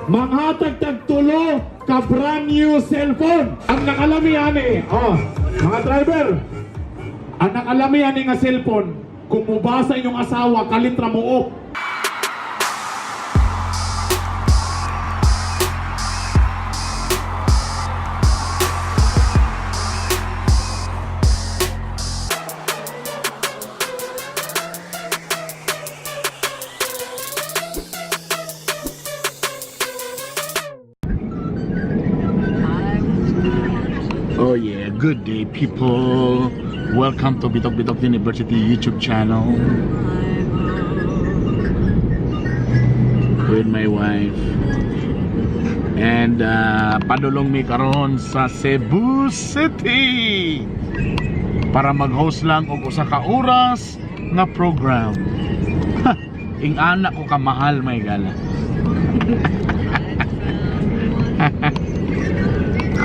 Manghatag tag tulo ka brand new cellphone. Ang nakalami ani, oh, mga driver, ang nakalami ani nga cellphone, kung mubasa inyong asawa, kalitra mo off. Oh yeah, good day, people. Welcome to Bitok Bitok University YouTube channel. With my wife. And padulong mi karon sa Cebu City para mag-host lang og usa ka oras nga program. Ha, ing-ana ko kamahal, may gala.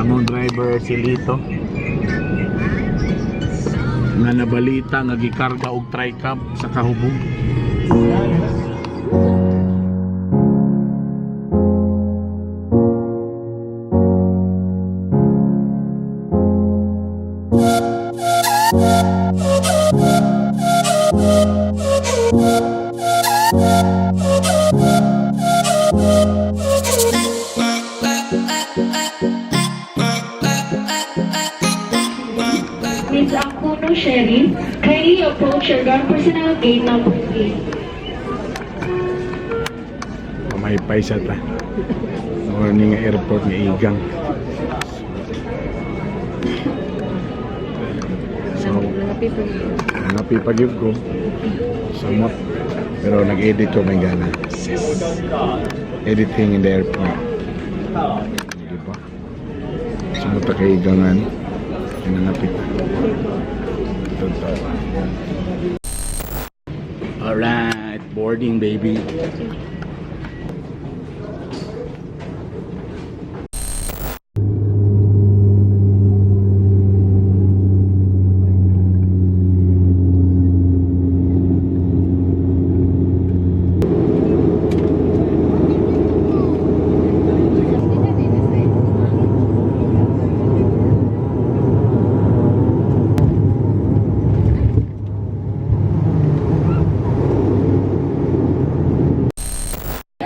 Among driver si Lito nga nabalita nga gikarga og tricab sa kahubog. Ms. Akuno Sherry, kindly approach your ground personnel gate number 8. Pamaypay sa ta. Or ni nga airport nga igang. So, napipagib ko. Samot. Pero nag-edit ko may gana. Sis. Editing in the airport. Di ba? Samot ta kay igangan. Pinangapit. Alright, boarding, baby.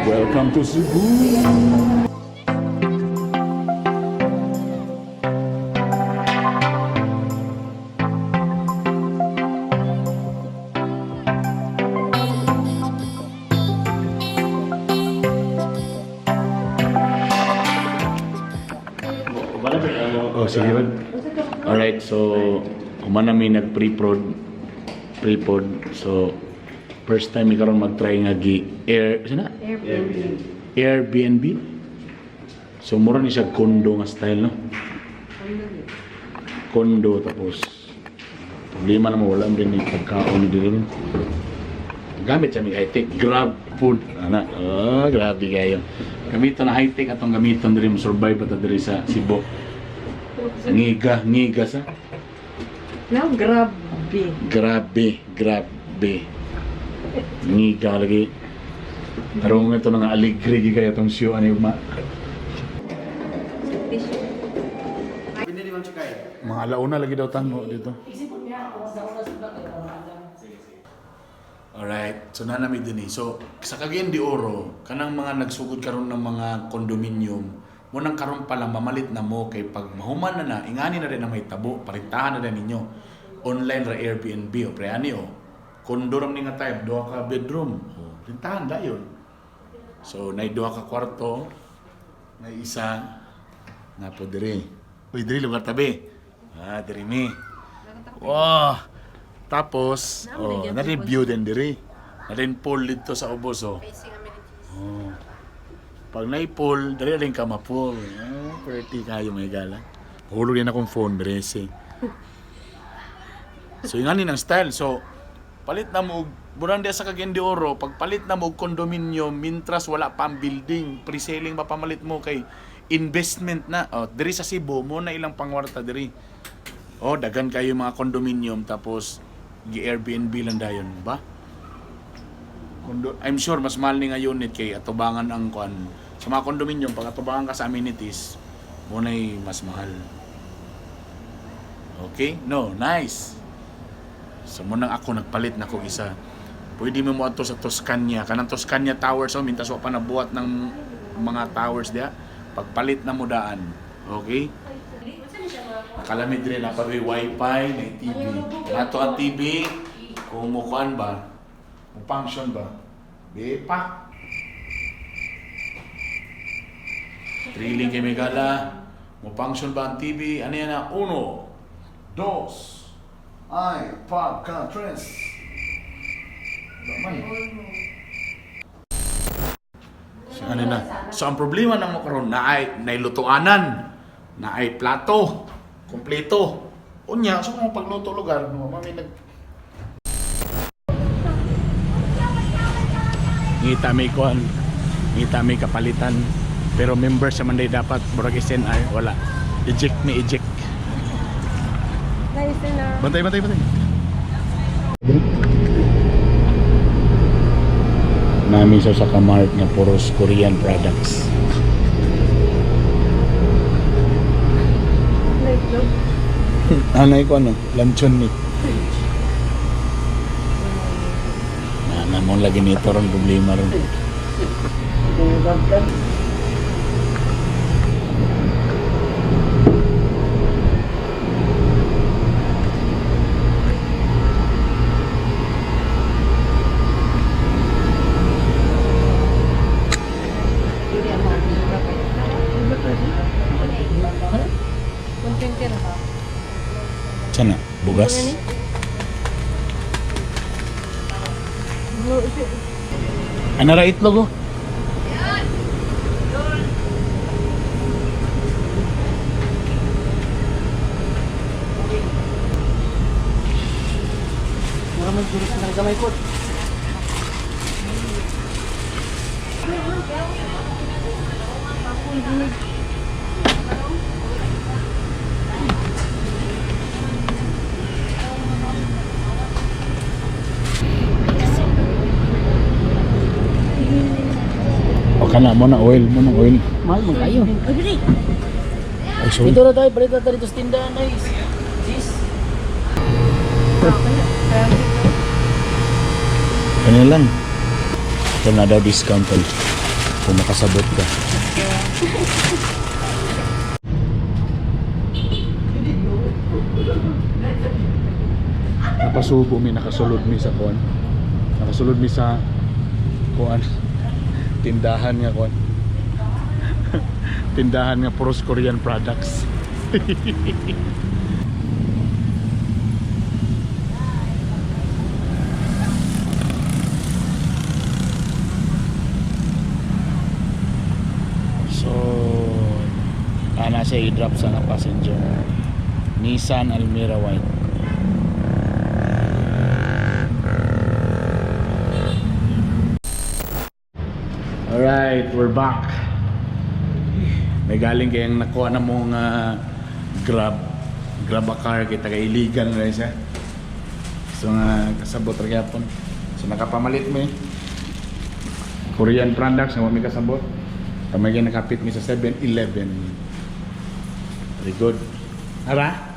Welcome to Cebu. Oh, sige ba? Alright, so human na mi nag pre-prod pre-prod. So first time mi karon mag-try nga gi air sina? Airbnb. So mura ni siya condo nga style, no? Condo, tapos problema na mo, wala mo rin ni pagkaon dito. Gamit sa mi high-tech Grab food ana. Oh, grabe kayo. Gamiton na high-tech atong gamiton diri mo survive ta diri sa Cebu. Ngiga, ngiga sa. Now, grabe. Grabe, grabe. Ngiga lagi. Tarong ito nga aligre gi kaya tong show ani ugma. Mga alauna lagi daw tango dito. Alright, so na nami din eh. So, sa Cagayan de Oro, kanang mga nagsugod karon ng mga condominium, mo nang karon pa lang mamalit na mo kay pag mahuman na na, ingani na rin na may tabo, parintahan na rin ninyo. Online ra Airbnb o pre ani o. Condo ram ni nga type, duha ka bedroom. O, rintahan dayon. So, nay duha ka kwarto, nay isa na po diri. Uy, diri lugar tabi. Ah, diri mi. Wow. Tapos, oh, na-review din diri. Na rin pool dito sa ubos, oh. Oh. Pag na-pool, diri rin ka ma-pool. Oh, pretty kayo may gala. Hulog din akong phone, Brese. So, yung ng style. So, palit na mo, buran sa Cagayan de Oro, pag palit na mo og condominium, mintras wala pa ang building, pre-selling pa pamalit mo kay investment na. Oh, diri sa Cebu, mo na ilang pangwarta diri. Oh, dagan kayo mga condominium tapos gi Airbnb lang dayon ba? Kondo, I'm sure mas mahal ni nga unit kay atubangan ang kuan. Sa mga condominium, pag atubangan ka sa amenities, mao na'y mas mahal. Okay? No, nice. So mao nang ako nagpalit na ko isa. Pwede mo mo ato sa Toscania. Kanang Toscania Towers, oh, mintas wa pa nabuhat ng mga towers diya. Pagpalit na mo daan. Okay? Nakalami dire na pa may wifi, na TV. Nato ang TV, kung mukuan ba, mo function ba? Di pa. Thrilling kay Megala. Mo function ba ang TV? Ano yan na? Uno, dos, ay, pagka, tres. Wala man. So, ano na? So, ang problema ng mo karon na ay nailutuanan, na ay plato, kompleto. Unya, so kung pagluto lugar, no, mami nag. Ngita may kuan, ngita may kapalitan. Pero member sa Monday dapat murag SNR, wala. Eject ni eject. Nice na. Bantay, bantay, bantay. Nami sa Kamart nga puros Korean products. Anay ko ano, luncheon meat. Na mo lagi nito ron problema ron. Sana, bugas. Ano ra itlog oh? O kana mo na oil, mo na oil. Mahal mo kayo. Ay, sorry. Dito na tayo, palit na tayo dito sa tindahan, nice. Sis. Ano lang. Ito na daw discount tol. Kung makasabot ka. Napasubo mi, nakasulod mi sa kuan. Nakasulod mi sa kuan. Tindahan nga kuan. Tindahan nga puros Korean products. So, ana siya i-drop sa nga passenger. Nissan Almera White. Alright, we're back. May galing kayang nakuha na mong grab grab a car kay taga iligan na rin siya. So nga kasabot ra gyapon. So nakapamalit mi. Korean products na wa mi kasabot. Kamay kay nakapit mi sa 7-Eleven. Very good. Ara?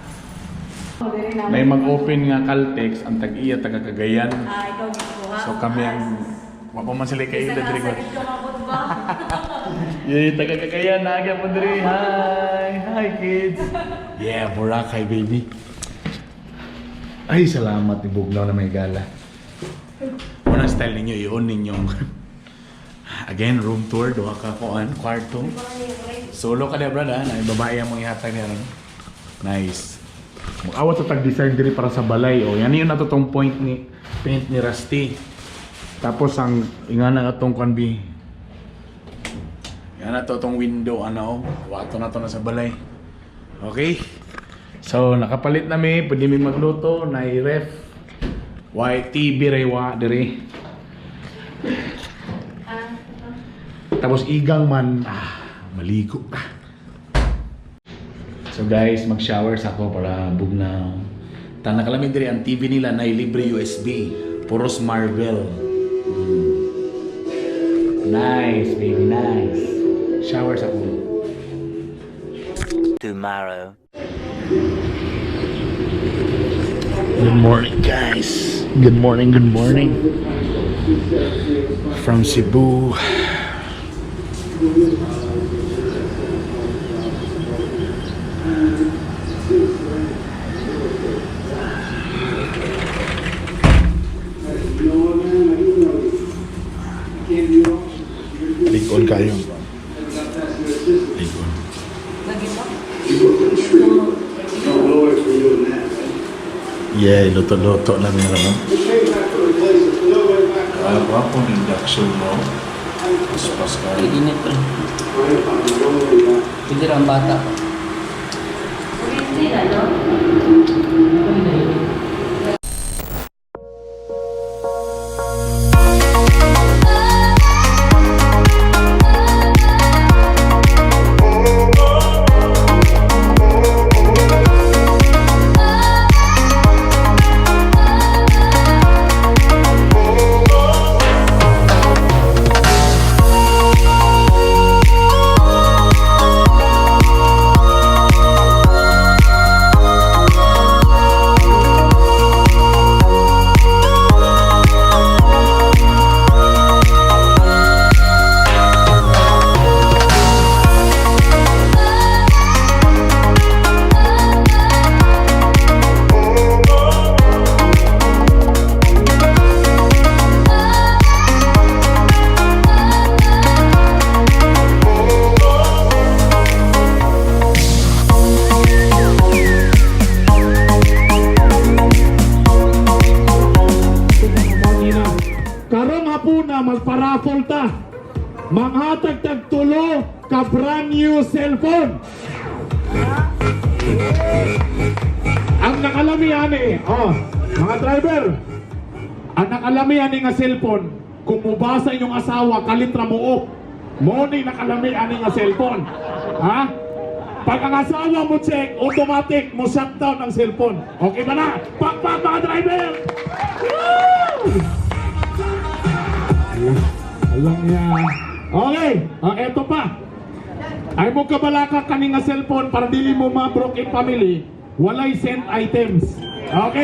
May mag-open nga Caltex ang tag-iya taga Cagayan. Ah, ikaw gikuha. So kami ang wa pa man sila kaila diri ko. Sakit ka mabot ba? Yay, taga Cagayan na po diri. Hi. Hi kids. Yeah, Boracay baby. Ay, salamat ibugnaw na may gala. Unang style ninyo, i-on ninyo. Again, room tour, duha ka kuan, kwarto. Solo ka na, brad, ha? Na babae ang mga ihatag niya. Ron. Nice. Mag-awat sa tag-design diri para sa balay. O, yan yun na to tong point ni paint ni Rusty. Tapos ang ingana nga tong kuan bi. Yan na to tong window ano. Wato na to na sa balay. Okay? So nakapalit na mi, pwede mi magluto, na ref. YTB ray wa diri. Tapos igang man, maligo ka. So guys, mag-shower sa ako para bugnaw. Tana kalamin diri ang TV nila na libre USB. Puros Marvel. Nice, baby, nice. Shower sa ko. Tomorrow. Good morning, guys. Good morning, good morning. From Cebu. Ligon kayo. Ligon. Yeah, luto-luto na meron. Ah, gwapo ng induction mo. Paspas ka. Init pa. Pwede lang ang bata. Hindi na, no? Mangina. Karong hapuna magpa-raffle ta. Manghatag tag tulo ka brand new cellphone. Ang nakalami ani, oh, mga driver. Ang nakalami ani nga cellphone, kung mubasa inyong asawa kalitra mo off. Mo ni nakalami ani nga cellphone. Ha? Pag ang asawa mo check, automatic mo shutdown ang cellphone. Okay ba na? Pak pak mga driver! Woo! Alam niya. Okay, ah, eto pa. Ay mo kabalaka kani nga cellphone para dili mo ma-broke in family, walay sent items. Okay.